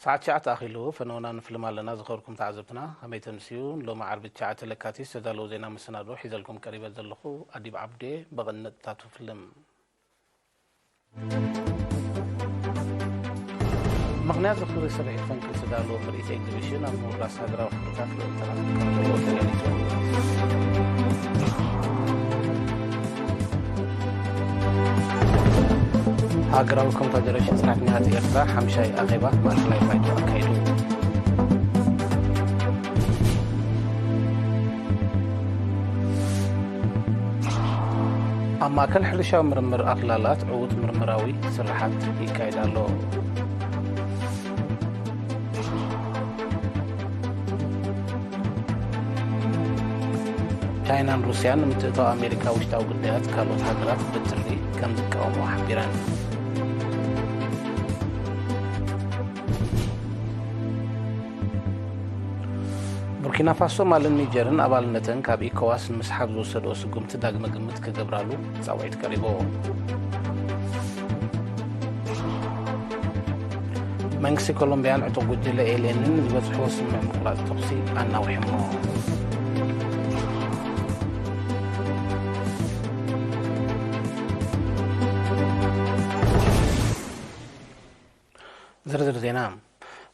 ሰዓት ትሽዓተ ኣኺሉ፣ ፈነወና ንፍልም ኣለና። ዝኸርኩም ተዓዘብትና፣ ከመይ ተምስዩ? ሎሚ ዓርቢ ትሽዓተ ለካቲት ዝተዳለወ ዜና መሰናዶ ሒዘልኩም ቀሪበ ዘለኹ ኣዲብ ዓብዴ። ብቕንጥታቱ ፍልም። ምኽንያት ዝኽሪ ስርሒት ፈንቅል ዝተዳለወ ምርኢት ኤግዚቢሽን ኣብ ምውራስ ሃገራዊ ክብርታት ልዑል ተራ ከም ዘለዎ ተገሊጹ። ሃገራዊ ኮንፈደሬሽን ሰራሕተኛታት ኤርትራ ሓምሻይ ኣኼባ ማእከላይ ባይቶ ኣካይዱ። ኣብ ማእከል ሕርሻዊ ምርምር ኣኽላላት ዕዉት ምርምራዊ ስርሓት ይካየድ ኣሎ። ቻይናን ሩስያን ንምትእትታው ኣሜሪካ ውሽጣዊ ጉዳያት ካልኦት ሃገራት ብትሪ ከም ዝቃወምኦ ሓቢረን። ቡርኪና ፋሶ፣ ማልን ኒጀርን ኣባልነተን ካብ ኢኮዋስ ንምስሓብ ዝወሰድኦ ስጉምቲ ዳግመ ግምት ክገብራሉ ጻውዒት ቀሪቡ። መንግስቲ ኮሎምቢያን ዕጡቕ ጉጅለ ኤልኤንን ዝበጽሕዎ ስምምዕ ምቁራጽ ተኹሲ ኣናዊሖሞ። ዝርዝር ዜና።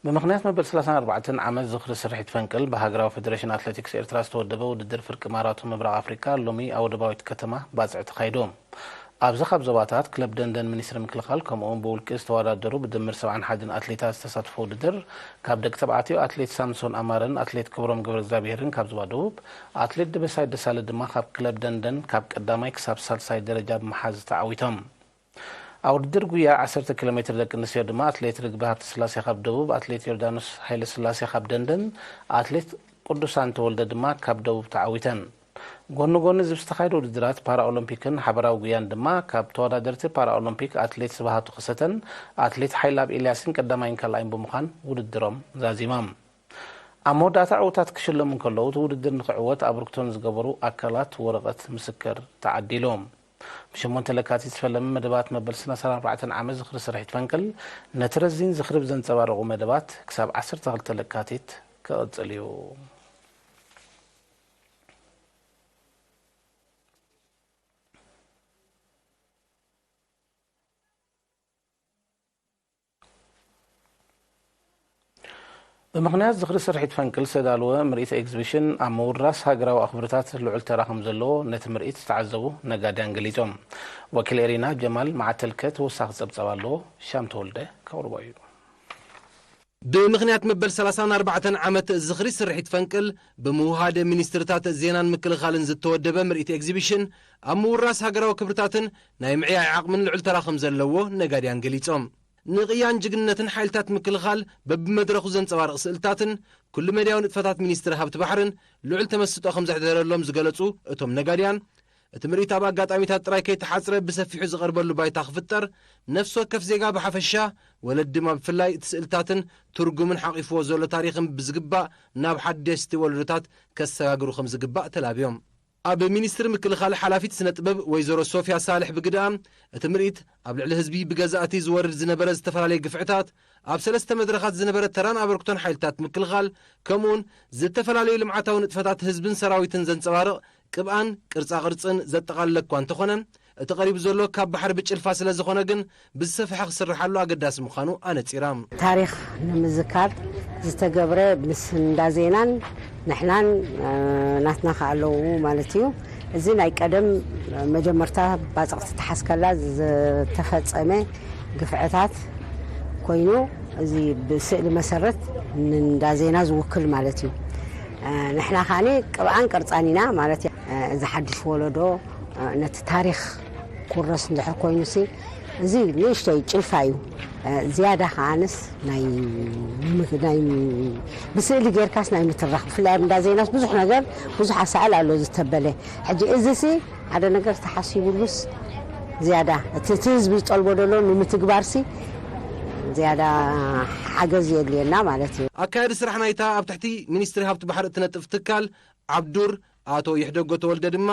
ብምኽንያት መበል ሰላሳን ኣርባዕተን ዓመት ዝኽሪ ስርሒት ፈንቅል ብሃገራዊ ፌደሬሽን ኣትሌቲክስ ኤርትራ ዝተወደበ ውድድር ፍርቂ ማራቶን ምብራቕ ኣፍሪካ ሎሚ ኣብ ወደባዊት ከተማ ባጽዕ ተኻይዱ። ኣብዚ ካብ ዞባታት ክለብ ደንደን ሚኒስትሪ ምክልኻል ከምኡውን ብውልቂ ዝተወዳደሩ ብድምር ሰብዓን ሓደን ኣትሌታት ዝተሳተፎ ውድድር ካብ ደቂ ተባዕትዮ ኣትሌት ሳምሶን ኣማረን ኣትሌት ክብሮም ገብረእግዚኣብሄርን ካብ ዞባ ደቡብ፣ ኣትሌት ደበሳይ ደሳለ ድማ ካብ ክለብ ደንደን ካብ ቀዳማይ ክሳብ ሳልሳይ ደረጃ ብምሓዝ ተዓዊቶም። ኣብ ውድድር ጉያ ዓሰርተ ኪሎ ሜትር ደቂ ኣንስትዮ ድማ ኣትሌት ርግቢ ሃብተስላሴ ካብ ደቡብ፣ ኣትሌት ዮርዳኖስ ሃይለስላሴ ካብ ደንደን፣ ኣትሌት ቅዱሳን ተወልደ ድማ ካብ ደቡብ ተዓዊተን። ጎኒ ጎኒ እዚ ብዝተኻየደ ውድድራት ፓራኦሎምፒክን ሓበራዊ ጉያን ድማ ካብ ተወዳደርቲ ፓራኦሎምፒክ ኣትሌት ስብሃቱ ከሰተን ኣትሌት ሓይላብ ኤልያስን ቀዳማይን ካልኣይን ብምዃን ውድድሮም ዛዚሞም። ኣብ መወዳእታ ዕውታት ክሽለሙ እንከለዉ፣ እቲ ውድድር ንክዕወት ኣበርክቶ ንዝገበሩ ኣካላት ወረቐት ምስክር ተዓዲሉ። ብሸሞንተ ለካቲት ዝፈለመ መደባት መበል ሰላሳን ኣርባዕተን ዓመት ዝኽሪ ስርሒት ፈንቅል፣ ነቲ ረዚን ዝኽሪ ብዘንጸባረቑ መደባት ክሳብ ዓሰርተ ክልተ ለካቲት ክቕጽል እዩ። ብምኽንያት ዝኽሪ ስርሒት ፈንቅል ዝተዳለወ ምርኢት ኤግዚቢሽን ኣብ ምውራስ ሃገራዊ ኣኽብሮታት ልዑል ተራ ከም ዘለዎ ነቲ ምርኢት ዝተዓዘቡ ነጋድያን ገሊጾም። ወኪል ኤሪና ጀማል መዓተልከ ተወሳኺ ጸብጻብ ኣለዎ፣ ሻም ተወልደ ከቕርቦ እዩ። ብምኽንያት መበል ሰላሳን ኣርባዕተን ዓመት ዝኽሪ ስርሒት ፈንቅል ብምውሃድ ሚኒስትርታት ዜናን ምክልኻልን ዝተወደበ ምርኢት ኤግዚቢሽን ኣብ ምውራስ ሃገራዊ ክብርታትን ናይ ምዕያይ ዓቕምን ልዑል ተራ ከም ዘለዎ ነጋድያን ገሊጾም። ንቕያን ጅግንነትን ሓይልታት ምክልኻል በብመድረኹ ዘንጸባርቕ ስእልታትን ኩሉ መድያዊ ንጥፈታት ሚኒስትሪ ሃብቲ ባሕርን ልዑል ተመስጦ ከም ዘሕደረሎም ዝገለጹ እቶም ነጋድያን፣ እቲ ምርኢት ኣብ ኣጋጣሚታት ጥራይ ከይተሓጽረ ብሰፊሑ ዝቐርበሉ ባይታ ክፍጠር፣ ነፍሲ ወከፍ ዜጋ ብሓፈሻ፣ ወለዲ ድማ ብፍላይ እቲ ስእልታትን ትርጉምን ሓቒፍዎ ዘሎ ታሪኽን ብዝግባእ ናብ ሓደስቲ ወለዶታት ከሰጋግሩ ከም ዝግባእ ተላብዮም። ኣብ ሚኒስትሪ ምክልኻል ሓላፊት ስነ ጥበብ ወይዘሮ ሶፊያ ሳልሕ ብግደኣ፣ እቲ ምርኢት ኣብ ልዕሊ ህዝቢ ብገዛእቲ ዝወርድ ዝነበረ ዝተፈላለየ ግፍዕታት፣ ኣብ ሰለስተ መድረኻት ዝነበረ ተራን ኣበርክቶን ሓይልታት ምክልኻል፣ ከምኡውን ዝተፈላለዩ ልምዓታዊ ንጥፈታት ህዝብን ሰራዊትን ዘንጸባርቕ ቅብኣን ቅርጻ ቅርጽን ዘጠቓለለ እኳ እንተኾነ፣ እቲ ቀሪቡ ዘሎ ካብ ባሕሪ ብጭልፋ ስለ ዝኾነ ግን ብዝሰፍሐ ክስርሓሉ ኣገዳሲ ምዃኑ ኣነጺራ። ታሪኽ ንምዝካር ዝተገብረ ምስ እንዳ ዜናን ንሕናን፣ እ፣ ናትና ከኣ ኣለዉ ማለት እዩ። እዚ ናይ ቀደም መጀመርታ ባጽቕቲ ተሓስከላ ዝተፈጸመ ግፍዕታት ኮይኑ፣ እዚ ብስእሊ መሰረት ንእንዳ ዜና ዝውክል ማለት እዩ። እ፣ ንሕና ከኣኒ ቅብኣን ቅርጻን ኢና ማለት እዩ። እ፣ እዚ ሓድሽ ወለዶ፣ እ፣ ነቲ ታሪኽ ኩረስ እንድሕር ኮይኑሲ፣ እዚ ንእሽተይ ጭልፋ እዩ። እ፣ ዝያዳ ከኣንስ ናይ ምግ-፣ ናይ ብስእሊ ጌርካስ ናይ ምትራኽ፣ ብፍላይ ኣብ እንዳ ዜናስ ብዙሕ ነገር፣ ብዙሕ ኣሳእል ኣሎ ዝተበለ። ሕጂ እዚሲ ሓደ ነገር ተሓሲቡሉስ ዝያዳ እቲ፣ እቲ ህዝቢ ዝጠልቦ ዘሎ ንምትግባርሲ ዝያዳ ሓገዝ የድልየና ማለት እዩ። ኣካያዲ ስራሕ ናይታ ኣብ ትሕቲ ሚኒስትሪ ሃብቲ ባሕሪ እትነጥፍ ትካል ዓብዱር ኣቶ ይሕደጎ ተወልደ ድማ፣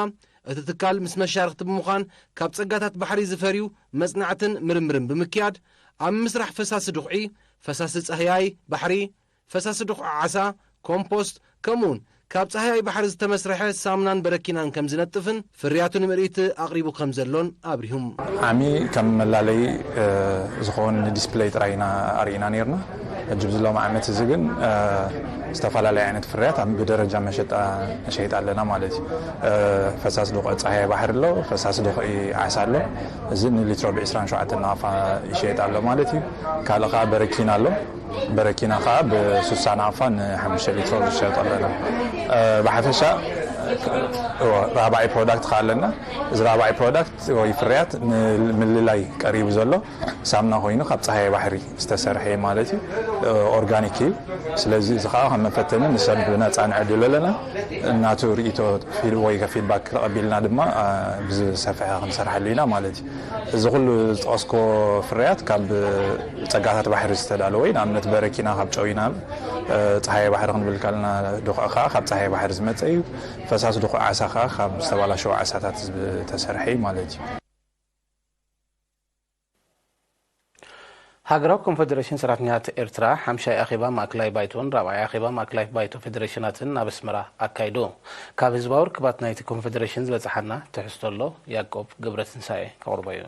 እቲ ትካል ምስ መሻርኽቲ ብምዃን ካብ ጸጋታት ባሕሪ ዝፈርዩ መጽናዕትን ምርምርን ብምክያድ፣ ኣብ ምስራሕ ፈሳሲ ድኹዒ፣ ፈሳሲ ጻህያይ ባሕሪ፣ ፈሳሲ ድኹዒ ዓሳ፣ ኮምፖስት፣ ከምኡውን ካብ ጻህያይ ባሕሪ ዝተመስርሐ ሳምናን በረኪናን ከም ዝነጥፍን ፍርያቱ ንምርኢት ኣቕሪቡ ከም ዘሎን ኣብሪሁም። ዓሚ ከም መላለይ፣ እ፣ ዝኸውን ዲስፕለይ ጥራይ ኢና ኣርኢና ነይርና። ሕጂ ብዚ ሎሚ ዓመት እዚ ግን፣ እ፣ ዝተፈላለየ ዓይነት ፍርያት ኣብ ብደረጃ መሸጣ ንሸይጥ ኣለና ማለት እዩ። እ፣ ፈሳሲ ድኹዒ ጻህያይ ባሕሪ ኣሎ፣ ፈሳሲ ድኹዒ ዓሳ ኣሎ። እዚ ንሊትሮ ብ ዕስራን ሸውዓተን ናቕፋ ይሸየጥ ኣሎ ማለት እዩ። ካልእ ከኣ በረኪና ኣሎ። በረኪና ከኣ ብሱሳ ናቕፋ ንሓሙሽተ ሊትሮ ዝሸየጥ ኣለና። እ፣ ብሓፈሻ፣ እዎ፣ ራብዓይ ፕሮዳክት ከኣ ኣለና። እዚ ራብዓይ ፕሮዳክት ወይ ፍርያት ንምልላይ ቀሪቡ ዘሎ ሳምና ኮይኑ ካብ ጸሃየ ባሕሪ ዝተሰርሐ እዩ ማለት እዩ። እ፣ ኦርጋኒክ እዩ። ስለዚ እዚ ከኣ ከም መፈተኒ ንሰብ ብነጻ ንዕድሎ ኣለና። እናቱ ርእይቶ ፊድ-፣ ወይ ከ ፊድባክ ተቐቢልና ድማ፣ እ፣ ብዝሰፍሐ ክንሰርሓሉ ኢና ማለት እዩ። እዚ ኩሉ ዝጠቐስኮ ፍርያት ካብ ጸጋታት ባሕሪ ዝተዳለወ እዩ። ንኣብነት በረኪና ካብ ጨው ኢና፣ እ፣ ጸሃየ ባሕሪ ክንብል ከለና ድኹዒ ከኣ ካብ ጸሃየ ባሕሪ ዝመጸ እዩ። ፈሳሲ ድኹዒ ዓሳ ከኣ ካብ ዝተባላሸወ ዓሳታት ዝተሰርሐ እዩ ማለት እዩ። ሃገራዊ ኮንፈደሬሽን ሰራሕተኛታት ኤርትራ ሓምሻይ ኣኼባ ማእከላይ ባይቶን ራብዓይ ኣኼባ ማእከላይ ባይቶ ፌደሬሽናትን ኣብ ኣስመራ ኣካይዱ። ካብ ህዝባዊ ርክባት ናይቲ ኮንፈደሬሽን ዝበጽሓና ትሕዝቶ ኣሎ፣ ያዕቆብ ገብረትንሳኤ ከቕርቦ እዩ።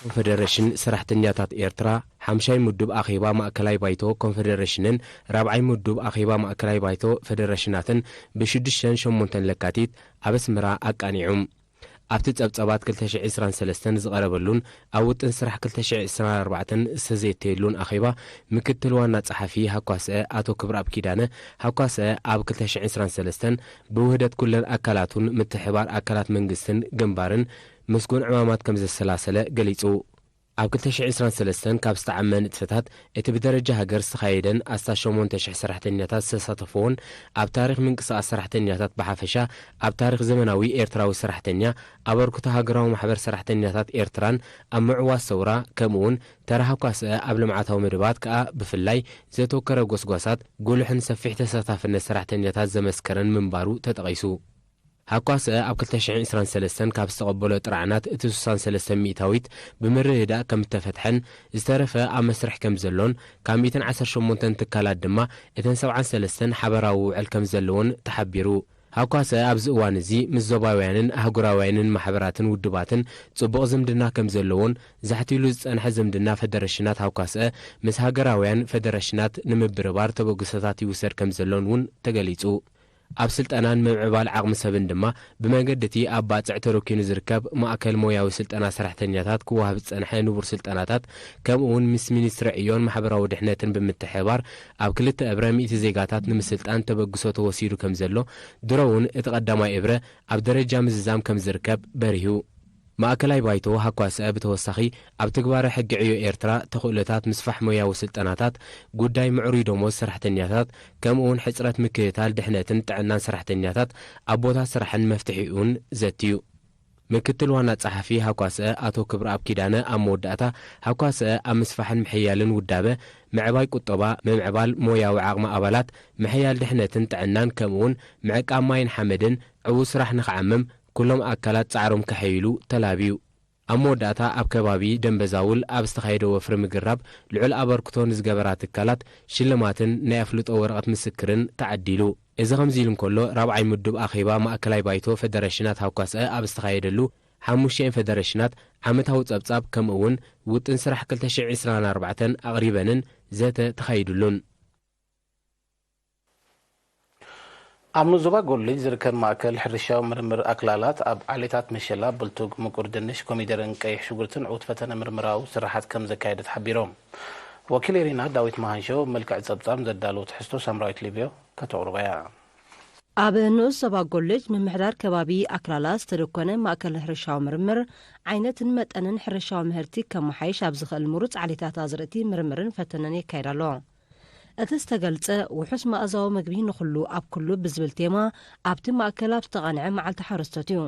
ኮንፈደሬሽን ሰራሕተኛታት ኤርትራ ሓምሻይ ምዱብ ኣኼባ ማእከላይ ባይቶ ኮንፈደሬሽንን ራብዓይ ምዱብ ኣኼባ ማእከላይ ባይቶ ፌደሬሽናትን ብሽዱሽተን ሸሞንተን ለካቲት ኣብ ኣስመራ ኣቃኒዑ። ኣብቲ ጸብጸባት ክልተ ሽሕ ዕስራን ሰለስተን ዝቐረበሉን ኣብ ውጥን ስራሕ ክልተ ሽሕ ዕስራን ኣርባዕተን ዝተዘየተየሉን ኣኼባ፣ ምክትል ዋና ጸሓፊ ሃኳስአ ኣቶ ክብረኣብ ኪዳነ፣ ሃኳስአ ኣብ ክልተ ሽሕ ዕስራን ሰለስተን ብውህደት ኩለን ኣካላቱን ምትሕባር ኣካላት መንግስትን ግንባርን ምስጉን ዕማማት ከም ዘሰላሰለ ገሊጹ። ኣብ ክልተ ሽሕ ዕስራን ሰለስተን ካብ ዝተዓመ ንጥፈታት፣ እቲ ብደረጃ ሃገር ዝተኻየደን ኣስታት ሸሞንተ ሽሕ ሰራሕተኛታት ዝተሳተፈዎን፣ ኣብ ታሪኽ ምንቅስቓስ ሰራሕተኛታት ብሓፈሻ፣ ኣብ ታሪኽ ዘመናዊ ኤርትራዊ ሰራሕተኛ፣ ኣበርክቶ ሃገራዊ ማሕበር ሰራሕተኛታት ኤርትራን ኣብ ምዕዋት ሰውራ፣ ከምኡውን ተራ ሃኳስአ ኣብ ልምዓታዊ መደባት ከኣ ብፍላይ ዘተኮረ ጎስጓሳት፣ ጉሉሕን ሰፊሕ ተሳታፍነት ሰራሕተኛታት ዘመስከረን ምንባሩ ተጠቒሱ። ሃኳስአ ኣብ ክልተ ሽሕ ዕስራን ሰለስተን ካብ ዝተቐበሎ ጥርዓናት እቲ ስሳን ሰለስተን ሚእታዊት ብምርድዳእ ከም እተፈትሐን፣ ዝተረፈ ኣብ መስርሕ ከም ዘሎን፣ ካብ ሚእትን ዓሰርተ ሸሞንተን ትካላት ድማ እተን ሰብዓን ሰለስተን ሓበራዊ ውዕል ከም ዘለወን ተሓቢሩ። ሃኳስአ ኣብዚ እዋን እዚ ምስ ዞባውያንን ኣህጉራውያንን ማሕበራትን ውድባትን ጽቡቕ ዝምድና ከም ዘለዎን፣ ዛሕቲሉ ዝጸንሐ ዝምድና ፈደረሽናት ሃኳስአ ምስ ሃገራውያን ፈደረሽናት ንምብርባር ተበግሶታት ይውሰድ ከም ዘሎን እውን ተገሊጹ። ኣብ ስልጠናን ምምዕባል ዓቕሚ ሰብን ድማ፣ ብመገዲ እቲ ኣብ ባጽዕ ተረኪኑ ዝርከብ ማእከል ሞያዊ ስልጠና ሰራሕተኛታት ክወሃብ ዝጸንሐ ንቡር ስልጠናታት፣ ከምኡ እውን ምስ ሚኒስትሪ ዕዮን ማሕበራዊ ድሕነትን ብምትሕብባር፣ ኣብ ክልተ እብረ ሚእቲ ዜጋታት ንምስልጣን ተበግሶ ተወሲዱ ከም ዘሎ፣ ድሮ እውን እቲ ቀዳማይ እብረ ኣብ ደረጃ ምዝዛም ከም ዝርከብ በሪሁ። ማእከላይ ባይቶ ሃኳስአ ብተወሳኺ፣ ኣብ ትግባረ ሕጊ ዕዮ ኤርትራ ተኽእሎታት ምስፋሕ ሞያዊ ስልጠናታት፣ ጉዳይ ምዕሩይ ደሞዝ ሰራሕተኛታት፣ ከምኡ እውን ሕጽረት ምክትታል ድሕነትን ጥዕናን ሰራሕተኛታት ኣብ ቦታ ስራሕን መፍትሒኡን ዘትዩ። ምክትል ዋና ጸሓፊ ሃኳስአ ኣቶ ክብረኣብ ኪዳነ ኣብ መወዳእታ፣ ሃኳስአ ኣብ ምስፋሕን ምሕያልን ውዳበ፣ ምዕባይ ቁጠባ፣ ምምዕባል ሞያዊ ዓቕሚ ኣባላት፣ ምሕያል ድሕነትን ጥዕናን፣ ከምኡ እውን ምዕቃብ ማይን ሓመድን ዕዉት ስራሕ ንኽዓምም ኩሎም ኣካላት ጻዕሮም ከሐይሉ ተላብዩ። ኣብ መወዳእታ ኣብ ከባቢ ደንበዛውል ኣብ ዝተኻየደ ወፍሪ ምግራብ ልዑል ኣበርክቶ ንዝገበራ ትካላት ሽልማትን ናይ ኣፍልጦ ወረቐት ምስክርን ተዓዲሉ። እዚ ከምዚ ኢሉ እንከሎ፣ ራብዓይ ምዱብ ኣኼባ ማእከላይ ባይቶ ፈደረሽናት ሃኳስአ ኣብ ዝተኻየደሉ፣ ሓሙሽተን ፈደረሽናት ዓመታዊ ጸብጻብ ከምኡ እውን ውጥን ስራሕ ክልተ ሽሕ ዕስራን ኣርባዕተን ኣቕሪበንን ዘተ ተኻይዱሉን። ኣብ ኑዞባ ጎልጅ ዝርከብ ማእከል ሕርሻዊ ምርምር ኣክላላት ኣብ ዓሌታት መሸላ፣ ብልቱግ፣ ምቁር ድንሽ፣ ኮሚደረን ቀይሕ ሽጉርትን ዕዉት ፈተነ ምርምራዊ ስራሓት ከም ዘካየደ ተሓቢሮም። ወኪል ኤሪና ዳዊት መሃንሾ መልክዕ ጸብጻብ ዘዳለዎ ትሕዝቶ ሳምራዊት ሊብዮ ከተቕርቦ እያ። ኣብ ንኡስ ዞባ ጎልጅ ምምሕዳር ከባቢ ኣክላላት ዝተደኮነ ማእከል ሕርሻዊ ምርምር ዓይነትን መጠንን ሕርሻዊ ምህርቲ ከመሓይሽ ኣብ ዝኽእል ምሩጽ ዓሌታት ኣዝርእቲ ምርምርን ፈተነን የካይድ ኣሎ። እቲ ዝተገልጸ ውሑስ መኣዛዊ ምግቢ ንኹሉ ኣብ ኩሉ ብዝብል ቴማ ኣብቲ ማእከል ኣብ ዝተቓንዐ መዓልቲ ሓረስቶት እዩ።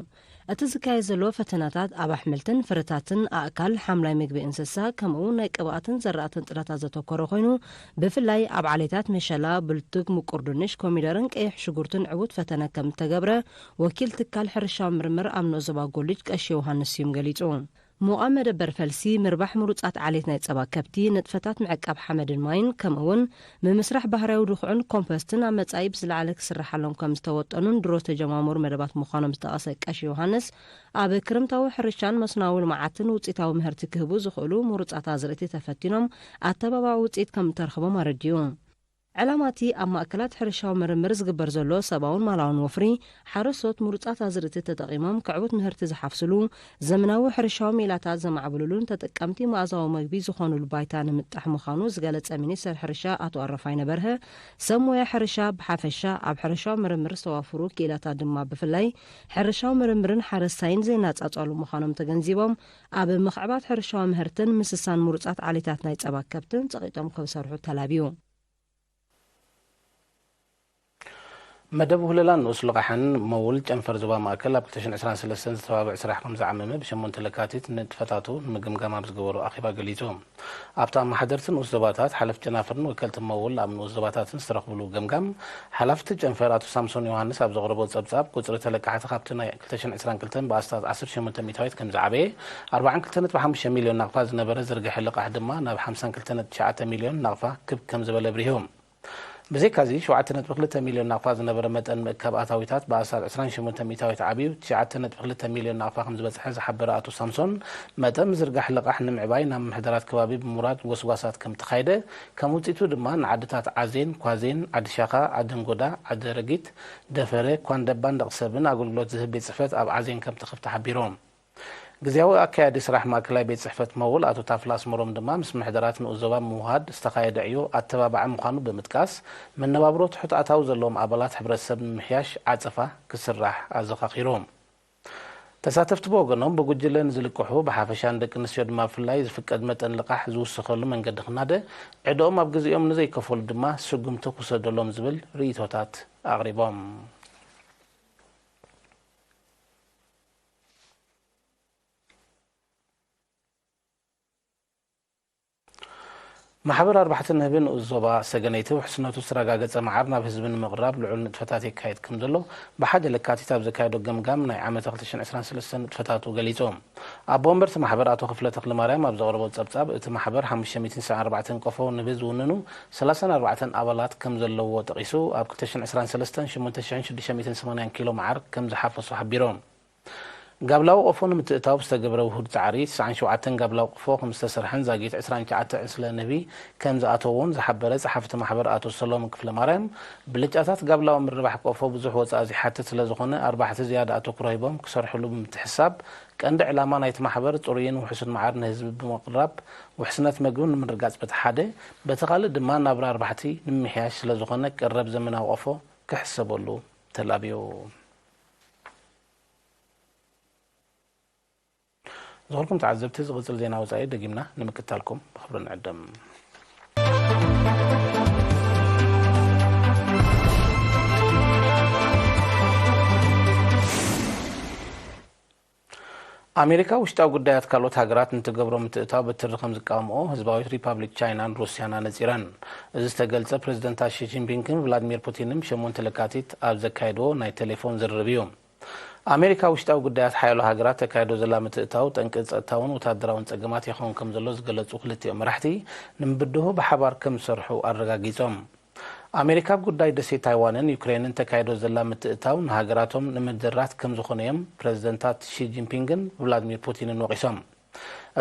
እቲ ዝካየድ ዘሎ ፈተነታት ኣብ ኣሕምልትን ፍረታትን፣ ኣእካል፣ ሓምላይ ምግቢ እንስሳ፣ ከምኡ ናይ ቅብኣትን ዘራእትን ጽላታት ዘተኮረ ኮይኑ፣ ብፍላይ ኣብ ዓሌታት መሸላ፣ ብልቱግ፣ ምቁር ድንሽ፣ ኮሚደርን ቀይሕ ሽጉርትን ዕዉት ፈተነ ከም እተገብረ ወኪል ትካል ሕርሻዊ ምርምር ኣብ ንኡስ ዞባ ጎልጅ ቀሺ ዮሃንስ ስዩም ገሊጹ። ምቋም መደበር ፈልሲ፣ ምርባሕ ምሩጻት ዓሌት ናይ ጸባ ከብቲ፣ ንጥፈታት ምዕቃብ ሓመድን ማይን፣ ከምኡ እውን ምምስራሕ ባህርያዊ ድኹዕን ኮምፖስትን ኣብ መጻኢ ብዝለዓለ ክስርሓሎም ከም ዝተወጠኑን ድሮ ዝተጀማመሩ መደባት ምዃኖም ዝጠቐሰ ቀሺ ዮሃንስ፣ ኣብ ክርምታዊ ሕርሻን መስኖኣዊ ልምዓትን ውጽኢታዊ ምህርቲ ክህቡ ዝኽእሉ ምሩጻት ኣዝርእቲ ተፈቲኖም ኣተባባዒ ውጽኢት ከም እተረኽቦም ኣረዲኡ። ዕላማ እቲ ኣብ ማእከላት ሕርሻዊ ምርምር ዝግበር ዘሎ ሰብኣውን ማላውን ወፍሪ፣ ሓረስቶት ምሩጻት ኣዝርእቲ ተጠቒሞም ከዕውት ምህርቲ ዝሓፍስሉ፣ ዘመናዊ ሕርሻዊ ሜላታት ዘማዕብልሉን ተጠቀምቲ መኣዛዊ መግቢ ዝኾኑሉ ባይታ ንምጣሕ ምዃኑ ዝገለጸ ሚኒስተር ሕርሻ ኣቶ ኣረፋይነ በርሀ፣ ሰብ ሞያ ሕርሻ ብሓፈሻ ኣብ ሕርሻዊ ምርምር ዝተዋፈሩ ክኢላታት ድማ ብፍላይ ሕርሻዊ ምርምርን ሓረስታይን ዘይነጻጸሉ ምዃኖም ተገንዚቦም፣ ኣብ ምኽዕባት ሕርሻዊ ምህርትን ምስሳን ምሩጻት ዓሌታት ናይ ጸባ ከብትን ጸቒጦም ክሰርሑ ተላብዩ። መደብ ውህለላን ንኡስ ልቓሕን መውል ጨንፈር ዞባ ማእከል ኣብ ክልተ ሽሕን ዕስራን ሰለስተን ዝተባብዕ ስራሕ ከም ዝዓመመ ብሸሞንተ ለካቲት ንጥፈታቱ ንምግምጋም ኣብ ዝገበሮ ኣኼባ ገሊጹ። ኣብቲ ኣመሓደርቲ ንኡስ ዞባታት፣ ሓለፍቲ ጨናፍርን ወከልቲ መውል ኣብ ንኡስ ዞባታትን ዝተረኽብሉ ገምጋም፣ ሓላፊ እቲ ጨንፈር ኣቶ ሳምሶን ዮሃንስ ኣብ ዘቕረቦ ጸብጻብ፣ ቁጽሪ ተለቃሕቲ ካብቲ ናይ ክልተ ሽሕን ዕስራን ክልተን ብኣስታት ዓሰርተ ሸሞንተ ሚእታዊት ከም ዝዓበየ፣ ኣርባዓን ክልተ ነጥቢ ሓሙሽተ ሚልዮን ናቕፋ ዝነበረ ዝርግሐ ልቓሕ ድማ ናብ ሓምሳን ክልተ ነጥቢ ትሽዓተ ሚልዮን ናቕፋ ክብ ከም ዝበለ ኣብሪሁ። ብዘይካዚ፣ ሸውዓተ ነጥቢ ክልተ ሚልዮን ናቕፋ ዝነበረ መጠን ምእካብ ኣታዊታት ብኣስታት ዕስራን ሸሞንተ ሚእታዊት ዓብዩ ትሽዓተ ነጥቢ ክልተ ሚልዮን ናቕፋ ከም ዝበጽሐ ዝሓበረ ኣቶ ሳምሶን፣ መጠን ምዝርጋሕ ልቓሕ ንምዕባይ ናብ ምምሕዳራት ከባቢ ብምውራድ ጎስጓሳት ከም ተኻየደ፣ ከም ውጽኢቱ ድማ ንዓድታት ዓዜን፣ ኳዜን፣ ዓዲ ሻኻ፣ ዓዲ እንጎዳ፣ ዓዲ ረጊት፣ ደፈረ፣ ኳንደባን ደቕሰብን ኣገልግሎት ዝህብ ቤት ጽሕፈት ኣብ ዓዜን ከም ተኸፍተ ሓቢሮም። ግዝያዊ ኣካያዲ ስራሕ ማእከላይ ቤት ጽሕፈት መውል ኣቶ ታፍላ ኣስመሮም ድማ ምስ ምሕደራት ንኡስ ዞባ ብምውሃድ ዝተኻየደ ዕዮ ኣተባባዒ ምዃኑ ብምጥቃስ፣ መነባብሮ ትሑት ኣታዊ ዘለዎም ኣባላት ሕብረተሰብ ንምምሕያሽ ዓጸፋ ክስራሕ ኣዘኻኺሩ። ተሳተፍቲ ብወገኖም ብጉጅለ ንዝልቅሑ ብሓፈሻ ንደቂ ኣንስትዮ ድማ ብፍላይ ዝፍቀድ መጠን ልቓሕ ዝውሰኸሉ መንገዲ ክናደ፣ ዕድኦም ኣብ ግዜኦም ንዘይከፈሉ ድማ ስጉምቲ ክውሰደሎም ዝብል ርእይቶታት ኣቕሪቦም። ማሕበር ኣርባሕቲ ንህቢ ንኡስ ዞባ ሰገነይቲ ውሕስነቱ ዝተረጋገጸ መዓር ናብ ህዝቢ ንምቕራብ ልዑል ንጥፈታት የካይድ ከም ዘሎ ብሓደ ለካቲት ኣብ ዘካየዶ ገምጋም ናይ ዓመተ ክልተ ሽሕን ዕስራን ሰለስተን ንጥፈታቱ ገሊጹ። ኣቦ ወንበር እቲ ማሕበር ኣቶ ክፍለ ተክለማርያም ኣብ ዘቕረቦ ጸብጻብ፣ እቲ ማሕበር ሓሙሽተ ሚእትን ሰብዓን ኣርባዕተን ቆፎ ንህቢ ዝውንኑ ሰላሳን ኣርባዕተን ኣባላት ከም ዘለውዎ ጠቒሱ፣ ኣብ ክልተ ሽሕን ዕስራን ሰለስተን ሽሞንተ ሽሕን ሽዱሽተ ሚእትን ሰማንያን ኪሎ መዓር ከም ዝሓፈሱ ሓቢሩ። ጋብላዊ ቆፎ ንምትእታው ብዝተገብረ ውሁድ ጻዕሪ፣ ትስዓን ሸውዓተን ጋብላዊ ቆፎ ከም ዝተሰርሐን ዛጊት ዕስራን ትሽዓተን ዕስለ ንህቢ ከም ዝኣተውዎን ዝሓበረ ጸሓፊ እቲ ማሕበር ኣቶ ሰሎሞን ክፍለማርያም፣ ብልጫታት ጋብላዊ ምርባሕ ቆፎ ብዙሕ ወጻኢ ዘይሓትት ስለ ዝኾነ፣ ኣርባሕቲ ዝያዳ ኣተኩሮ ሂቦም ክሰርሕሉ ብምትሕስሳብ፣ ቀንዲ ዕላማ ናይቲ ማሕበር ጽሩይን ውሑስን መዓር ንህዝቢ ብምቕራብ ውሕስነት መግቢ ንምርጋጽ በቲ ሓደ፣ በቲ ካልእ ድማ ናብራ ኣርባሕቲ ንምምሕያሽ ስለ ዝኾነ፣ ቀረብ ዘመናዊ ቆፎ ክሕሰበሉ ተላብዩ። ዝኸበርኩም ተዓዘብቲ፣ ዝቕጽል ዜና ወጻኢ ደጊምና ንምክታልኩም ብኽብሪ ንዕድም። ኣሜሪካ ውሽጣዊ ጉዳያት ካልኦት ሃገራት ንትገብሮ ምትእትታው ብትሪ ከም ዝቃወምኦ ህዝባዊት ሪፓብሊክ ቻይናን ሩስያን ኣነጺረን። እዚ ዝተገልጸ ፕሬዝደንታት ሺ ጂንፒንግን ቭላድሚር ፑቲንን ብ ሸሞንተ ለካቲት ኣብ ዘካየድዎ ናይ ቴሌፎን ዝርርብ እዩ። ኣሜሪካ ውሽጣዊ ጉዳያት ሓያሎ ሃገራት ተካይዶ ዘላ ምትእትታው ጠንቂ ጸጥታውን ወታደራውን ጸገማት ይኸውን ከም ዘሎ ዝገለጹ ክልቲኦም መራሕቲ፣ ንምብድሁ ብሓባር ከም ዝሰርሑ ኣረጋጊጾም። ኣሜሪካ ኣብ ጉዳይ ደሴት ታይዋንን ዩክሬንን ተካይዶ ዘላ ምትእትታው ንሃገራቶም ንምድራት ከም ዝኾነ እዮም ፕረዚደንታት ሺ ጂንፒንግን ቭላድሚር ፑቲንን ወቒሶም።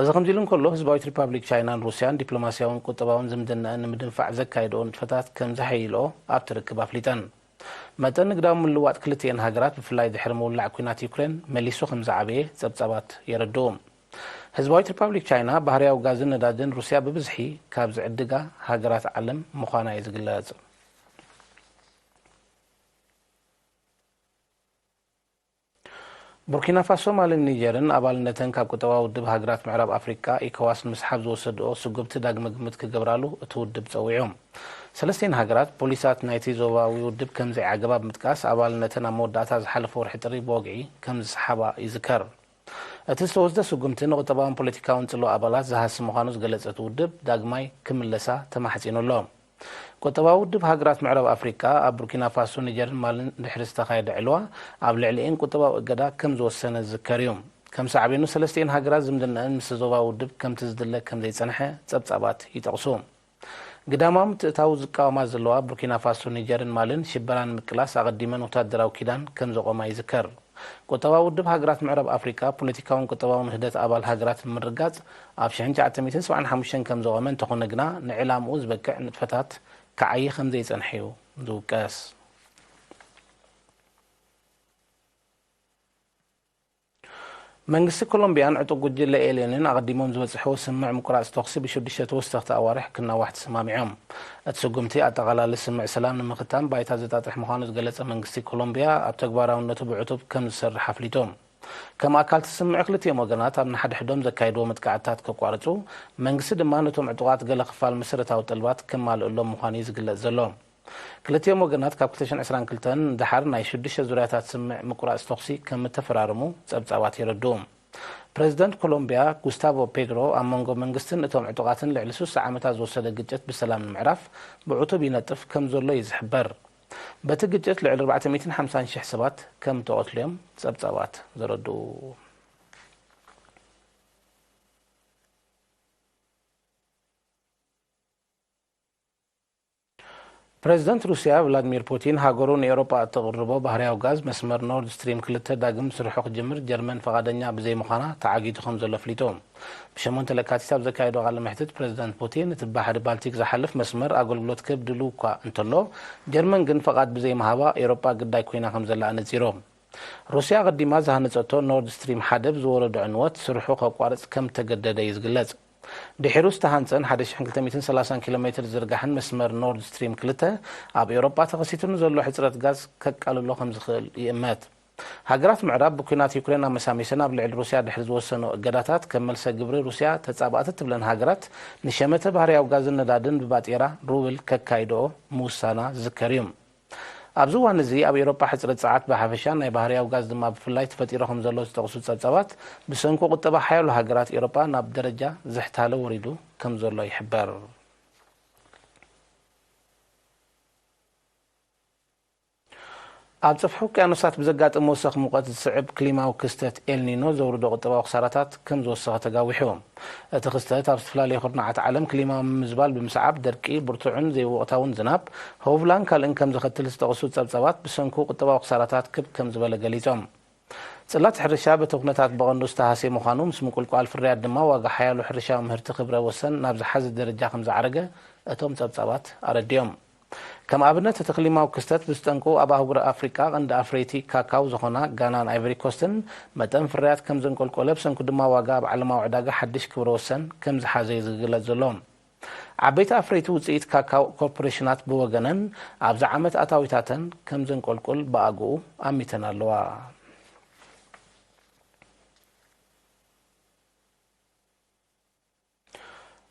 እዚ ከምዚ ኢሉ እንከሎ፣ ህዝባዊት ሪፓብሊክ ቻይናን ሩስያን ዲፕሎማስያውን ቁጠባውን ዝምድናኣን ንምድንፋዕ ዘካየድኦ ንጥፈታት ከም ዘሐይልኦ ኣብቲ ርክብ ኣፍሊጠን። መጠን ንግዳዊ ምልውዋጥ ክልቲኤን ሃገራት፣ ብፍላይ ድሕሪ ምውላዕ ኲናት ዩክሬን፣ መሊሱ ከም ዝዓበየ ጸብጻባት የረድኡ። ህዝባዊት ሪፓብሊክ ቻይና፣ ባህርያዊ ጋዝን ነዳጅን ሩስያ ብብዝሒ ካብ ዝዕድጋ ሃገራት ዓለም ምዃና እዩ ዝግለጽ። ቡርኪና ፋሶ፣ ማልን ኒጀርን ኣባልነተን ካብ ቁጠባዊ ውድብ ሃገራት ምዕራብ ኣፍሪቃ፣ ኢኮዋስ፣ ንምስሓብ ዝወሰድኦ ስጉምቲ ዳግመ ግምት ክገብራሉ እቲ ውድብ ጸዊዑ። ሰለስቲኤን ሃገራት፣ ፖሊሳት ናይቲ ዞባዊ ውድብ ከም ዘይዓገባ ብምጥቃስ፣ ኣባልነተን ኣብ መወዳእታ ዝሓለፈ ወርሒ ጥሪ ብወግዒ ከም ዝሰሓባ ይዝከር። እቲ ዝተወስደ ስጉምቲ ንቁጠባውን ፖለቲካውን ጽልዋ ኣባላት ዝሃሲ ምዃኑ ዝገለጸ እቲ ውድብ፣ ዳግማይ ክምለሳ ተማሕጺኑ ኣሎ። ቁጠባዊ ውድብ ሃገራት ምዕራብ ኣፍሪቃ፣ ኣብ ቡርኪና ፋሶ፣ ኒጀርን ማልን ድሕሪ ዝተኻየደ ዕልዋ፣ ኣብ ልዕሊኤን ቁጠባዊ እገዳ ከም ዝወሰነ ዝዝከር እዩ። ከም ሳዕቤኑ ሰለስቲኤን ሃገራት ዝምድነአን ምስ ዞባ ውድብ ከምቲ ዝድለ ከም ዘይጸንሐ ጸብጻባት ይጠቕሱ። ግዳማዊ ምትእታው ዝቃወማ ዘለዋ ቡርኪና ፋሶ፣ ኒጀርን ማልን ሽበራን ምቅላስ ኣቐዲመን ወታደራዊ ኪዳን ከም ዘቖማ ይዝከር። ቁጠባዊ ውድብ ሃገራት ምዕራብ ኣፍሪቃ ፖለቲካውን ቁጠባውን ውህደት ኣባል ሃገራት ንምርጋጽ ኣብ ሽሕን ትሽዓተ ሚእትን ሰብዓን ሓሙሽተን ከም ዘቖመ እንተኾነ ግና ንዕላምኡ ዝበቅዕ ንጥፈታት ክዓዪ ከም ዘይጸንሐ እዩ ዝውቀስ። መንግስቲ ኮሎምቢያን ዕጡቕ ጉጅለ ኤልኤንን ኣቐዲሞም ዝበጽሕዎ ስምምዕ ምቁራጽ ተኹሲ ብሽዱሽተ ተወሰኽቲ ኣዋርሕ ክናዋሕ ተሰማሚዖም። እቲ ስጉምቲ ኣጠቓላሊ ስምምዕ ሰላም ንምኽታም ባይታ ዘጣጥሕ ምዃኑ ዝገለጸ መንግስቲ ኮሎምቢያ ኣብ ተግባራውነቱ ብዕቱብ ከም ዝሰርሕ ኣፍሊጡ። ከም ኣካል እቲ ስምምዕ ክልቲኦም ወገናት ኣብ ንሓድሕዶም ዘካየድዎ መጥቃዕትታት ከቋርጹ፣ መንግስቲ ድማ ነቶም ዕጡቓት ገለ ክፋል መሰረታዊ ጠልባት ከማልእሎም ምዃኑ እዩ ዝግለጽ ዘሎ። ክልቲኦም ወገናት ካብ ክልተ ሽሕን ዕስራን ክልተን ንደሓር ናይ ሽዱሽተ ዙርያታት ስምምዕ ምቁራጽ ተኹሲ ከም እተፈራረሙ ጸብጻባት የረድኡ። ፕረዚደንት ኮሎምቢያ ጉስታቮ ፔድሮ ኣብ መንጎ መንግስትን እቶም ዕጡቓትን ልዕሊ ስሳ ዓመታት ዝወሰደ ግጭት ብሰላም ንምዕራፍ ብዕቱብ ይነጥፍ ከም ዘሎ እዩ ዝሕበር። በቲ ግጭት ልዕሊ ኣርባዕተ ሚእትን ሓምሳን ሽሕ ሰባት ከም እተቐትሉ እዮም ጸብጻባት ዘረድኡ። ፕረዚደንት ሩስያ ቭላድሚር ፑቲን፣ ሃገሩ ንኤውሮጳ እተቕርቦ ባህርያዊ ጋዝ መስመር ኖርድ ስትሪም ክልተ ዳግም ስርሑ ክጅምር ጀርመን ፈቓደኛ ብዘይምዃና ተዓጊቱ ከም ዘሎ ኣፍሊጡ። ብሸሞንተ ለካቲት ኣብ ዘካየዶ ቃለ መሕትት፣ ፕረዚደንት ፑቲን፣ እቲ ብባሕሪ ባልቲክ ዝሓልፍ መስመር ኣገልግሎት ክህብ ድሉው እኳ እንተሎ፣ ጀርመን ግን ፈቓድ ብዘይምሃባ ኤውሮጳ ግዳይ ኮይና ከም ዘላ ኣነጺሩ። ሩስያ ኣቐዲማ ዝሃነጸቶ ኖርድ ስትሪም ሓደ ብዝወረዶ ዕንወት ስርሑ ከቋርጽ ከም እተገደደ እዩ ዝግለጽ። ድሒሩ ዝተሃንጸን ሓደ ሽሕን ክልተ ሚእትን ሰላሳን ኪሎ ሜትር ዝርጋሕን መስመር ኖርድ ስትሪም ክልተ ኣብ ኤውሮጳ ተኸሲቱ ንዘሎ ሕጽረት ጋዝ ከቃልሎ ከም ዝኽእል ይእመት። ሃገራት ምዕራብ ብኲናት ዩክሬን ኣመሳሚሰን ኣብ ልዕሊ ሩስያ ድሕሪ ዝወሰኖ እገዳታት ከም መልሰ ግብሪ ሩስያ ተጻባእቲ ትብለን ሃገራት ንሸመተ ባህርያዊ ጋዝን ነዳድን ብባጤራ ሩብል ከካይድኦ ምውሳና ዝዝከር እዩ። ኣብዚ እዋን እዚ ኣብ ኤውሮጳ ሕጽረት ጸዓት ብሓፈሻ ናይ ባህርያዊ ጋዝ ድማ ብፍላይ ተፈጢሩ ከም ዘሎ ዝጠቕሱ ጸብጻባት፣ ብሰንኪ ቁጠባ ሓያሎ ሃገራት ኤውሮጳ ናብ ደረጃ ዝሕታለ ወሪዱ ከም ዘሎ ይሕበር። ኣብ ጸፍሒ ውቅያኖሳት ብዘጋጥም ወሰኽ ሙቐት ዝስዕብ ክሊማዊ ክስተት ኤልኒኖ ዘውርዶ ቁጠባዊ ክሳራታት ከም ዝወሰኸ ተጋዊሑ። እቲ ክስተት ኣብ ዝተፈላለዩ ኩርናዓት ዓለም ክሊማዊ ምምዝባል ብምስዓብ ደርቂ፣ ብርቱዕን ዘይወቕታውን ዝናብ፣ ሆብላን ካልእን ከም ዘኸትል ዝጠቕሱ ጸብጻባት ብሰንኩ ቁጠባዊ ክሳራታት ክብ ከም ዝበለ ገሊጾም። ጽላት ሕርሻ በቲ ኩነታት ብቐንዱ ዝተሃስየ ምዃኑ፣ ምስ ምቁልቋል ፍርያት ድማ ዋጋ ሓያሎ ሕርሻዊ ምህርቲ ክብረ ወሰን ናብ ዝሓዘ ደረጃ ከም ዝዓረገ እቶም ጸብጻባት ኣረዲኦም። ከም ኣብነት፣ እቲ ክሊማዊ ክስተት ብዝጠንቁ ኣብ ኣህጉር ኣፍሪቃ ቀንዲ ኣፍረይቲ ካካው ዝኾና ጋናን ኣይቨሪ ኮስትን መጠን ፍርያት ከም ዘንቆልቆለ፣ ብሰንኩ ድማ ዋጋ ኣብ ዓለማዊ ዕዳጋ ሓድሽ ክብረ ወሰን ከም ዝሓዘ እዩ ዝግለጽ ዘሎ። ዓበይቲ ኣፍረይቲ ውጽኢት ካካው ኮርፖሬሽናት ብወገነን ኣብዚ ዓመት ኣታዊታተን ከም ዘንቆልቁል ብኣግኡ ኣሚተን ኣለዋ።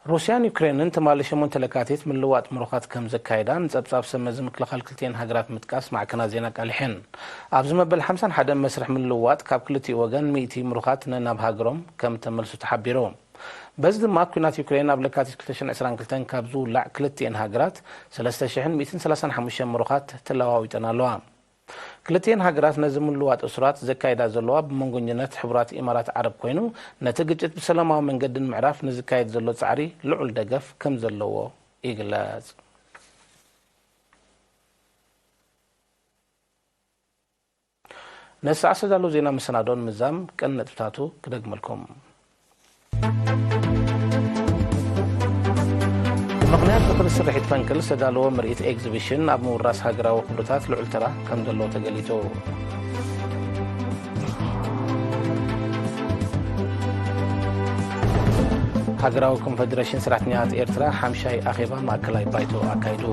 ሩስያን ዩክሬንን ትማሊ ሸሞንተ ለካቲት ምልውዋጥ ምሩኻት ከም ዘካየዳ ንጸብጻብ ሰመዚ ምክልኻል ክልቲኤን ሃገራት ምጥቃስ ማዕከናት ዜና ኣቃሊሐን። ኣብዚ መበል ሓምሳን ሓደን መስርሕ ምልውዋጥ ካብ ክልቲኡ ወገን ሚእቲ ምሩኻት ነናብ ሃገሮም ከም ተመልሱ ተሓቢሩ። በዚ ድማ ኲናት ዩክሬን ኣብ ለካቲት ክልተ ሽሕን ዕስራን ክልተን ካብ ዝውላዕ ክልቲኤን ሃገራት ሰለስተ ሽሕን ሚእትን ሰላሳን ሓሙሽተን ምሩኻት ተለዋዊጠን ኣለዋ። ክልቲኤን ሃገራት ነዚ ምልዋጥ እሱራት ዘካይዳ ዘለዋ ብመንጎኝነት ሕቡራት ኢማራት ዓረብ ኮይኑ፣ ነቲ ግጭት ብሰላማዊ መንገዲ ንምዕራፍ ንዝካየድ ዘሎ ጻዕሪ ልዑል ደገፍ ከም ዘለዎ ይግለጽ። ነዚ ሰዓት ዝተዳለዉ ዜና መሰናዶ ንምዛም ቀንዲ ነጥብታቱ ክደግመልኩም። ብምኽንያት ዝኽሪ ስርሒት ፈንቅል ዝተዳለወ ምርኢት ኤግዚቢሽን ኣብ ምውራስ ሃገራዊ ክብርታት ልዑል ተራ ከም ዘለዎ ተገሊጹ። ሃገራዊ ኮንፈደሬሽን ሰራሕተኛታት ኤርትራ ሓምሻይ ኣኼባ ማእከላይ ባይቶ ኣካይዱ።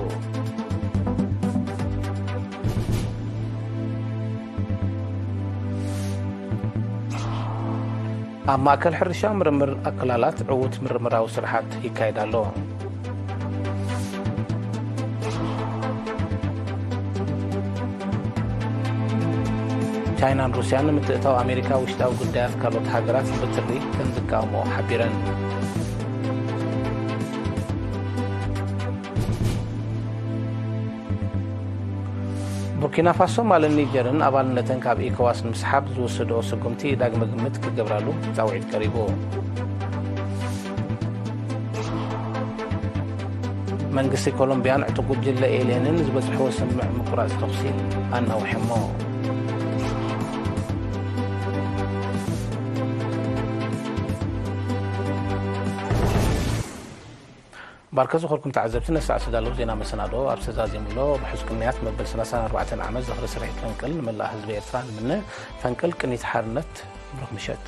ኣብ ማእከል ሕርሻ ምርምር ኣክላላት ዕዉት ምርምራዊ ስራሓት ይካየድ ኣሎ። ቻይናን ሩስያን ንምትእታው ኣሜሪካ ውሽጣዊ ጉዳያት ካልኦት ሃገራት ብትሪ ከም ዝቃወምኦ ሓቢረን። ቡርኪና ፋሶ፣ ማልን ኒጀርን ኣባልነተን ካብ ኢኮዋስ ንምስሓብ ዝወሰድኦ ስጉምቲ ዳግመ ግምት ክገብራሉ ጻውዒት ቀሪቡ። መንግስቲ ኮሎምቢያን ዕጡቕ ጉጅለ ኤልየንን ዝበጽሕዎ ስምምዕ ምቁራጽ ተኹሲ ኣናውሐሞ። ባርከ ዝኾንኩም ተዓዘብቲ፣ ነሳዕ ዝተዳለዉ ዜና መሰናዶ ኣብ ዝተዛዘሙሎ ብሕዙ ቅንያት መበል ሰላሳን ኣርባዕተን ዓመት ዝኽሪ ስርሒት ፈንቅል ንመላእ ህዝቢ ኤርትራ ንምነ። ፈንቅል ቅኒት ሓርነት። ብሩኽ ምሸት።